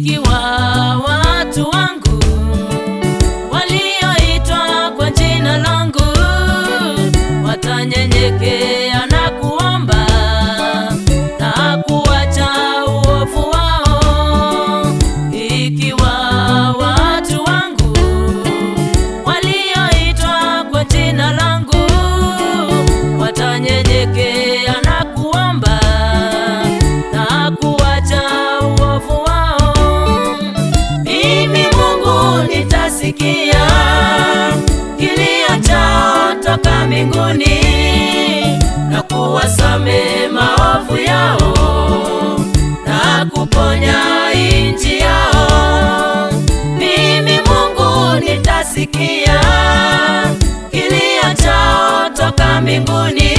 Ikiwa watu wangu walioitwa kwa jina langu watanyenyekea na kuomba na kuacha uovu wao. Ikiwa watu wangu walioitwa kwa jina langu watanyenyekea na kuomba na kuacha uovu wao, mimi Mungu nitasikia kilio chao toka mbinguni na kuwasamehe maovu yao na kuponya nchi yao. Mimi Mungu nitasikia kilio chao toka mbinguni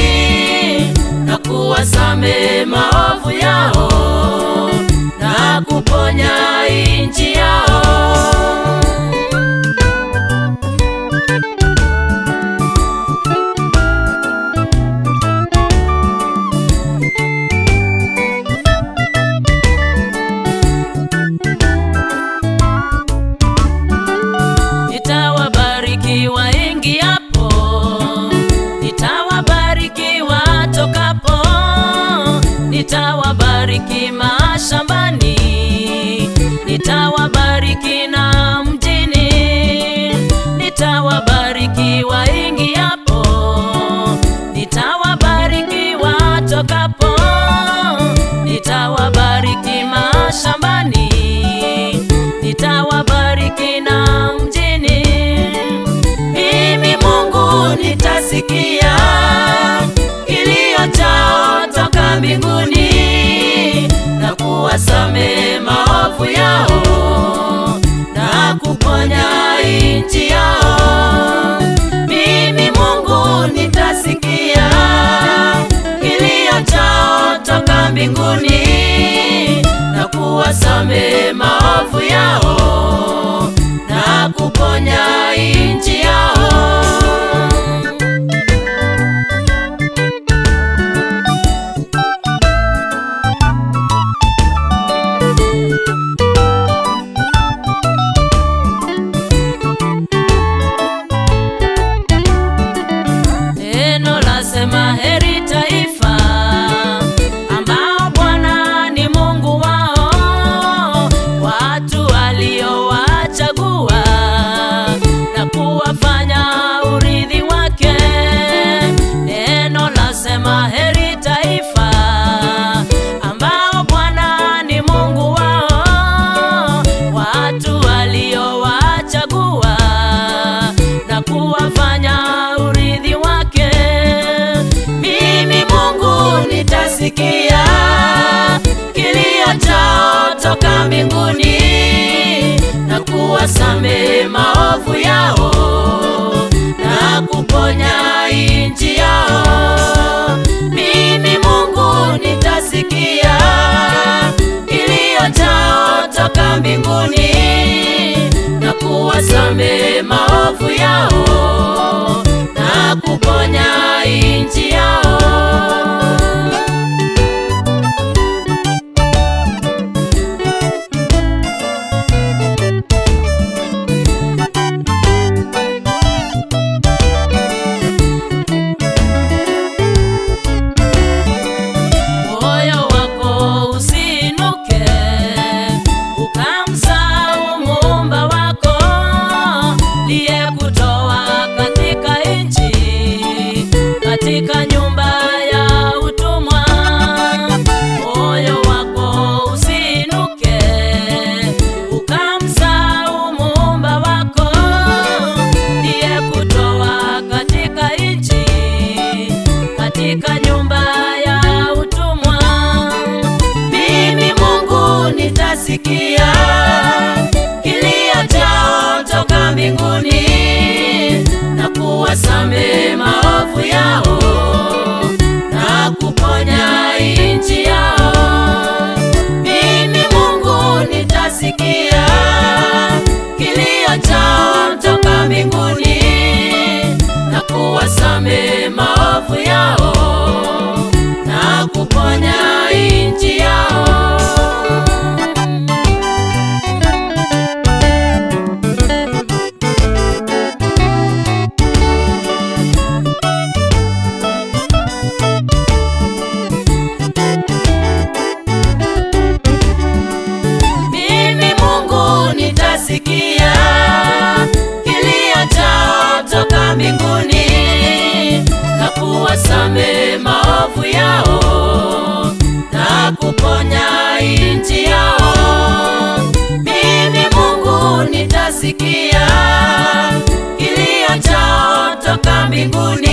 na kuwasamehe maovu yao na kuponya nchi yao. Nitawabariki waingiapo, nitawabariki watokapo, nitawabariki mashambani, nitawabariki na mjini, nitawabariki waingiapo, nitawabariki watokapo, nitawabariki mashambani, nitawabariki na mjini. Mimi Mungu nitasikia kilio chao toka mbinguni na kuwasamehe maovu yao na kuponya nchi yao. Mimi Mungu nitasikia kilio chao toka mbinguni na kuwasamehe maovu yao na kuponya nchi yao. Neno lasema heri taifa ambao Bwana ni Mungu wao, watu waliowachagua na kuwafanya urithi wake. Neno lasema heri taifa ambao Bwana ni Mungu wao, watu waliowachagua na kuwafanya urithi wake. Mimi Mungu nitasikia kilio chao toka mbinguni na kuwasamehe maovu yao na kuponya nchi yao. Mimi Mungu nitasikia kilio chao toka mbinguni na kuwasamehe maovu yao na kuponya nchi yao. Moyo wako usiinuke ukamsahau Muumba wako aliyekutoa katika nchi, katika nyumba ya utumwa. Moyo wako usiinuke ukamsahau Muumba wako aliyekutoa katika nchi, katika nyumba ya utumwa. Mimi Mungu nitasikia kilio chao toka mbinguni na kuwasamehe maovu yao na kuponya nchi yao. Mimi Mungu nitasikia kilio chao toka mbinguni na kuwasamehe maovu yao na kuponya nchi yao. mbinguni na kuwasamehe maovu yao na kuponya nchi yao. Mimi Mungu nitasikia kilio chao toka mbinguni.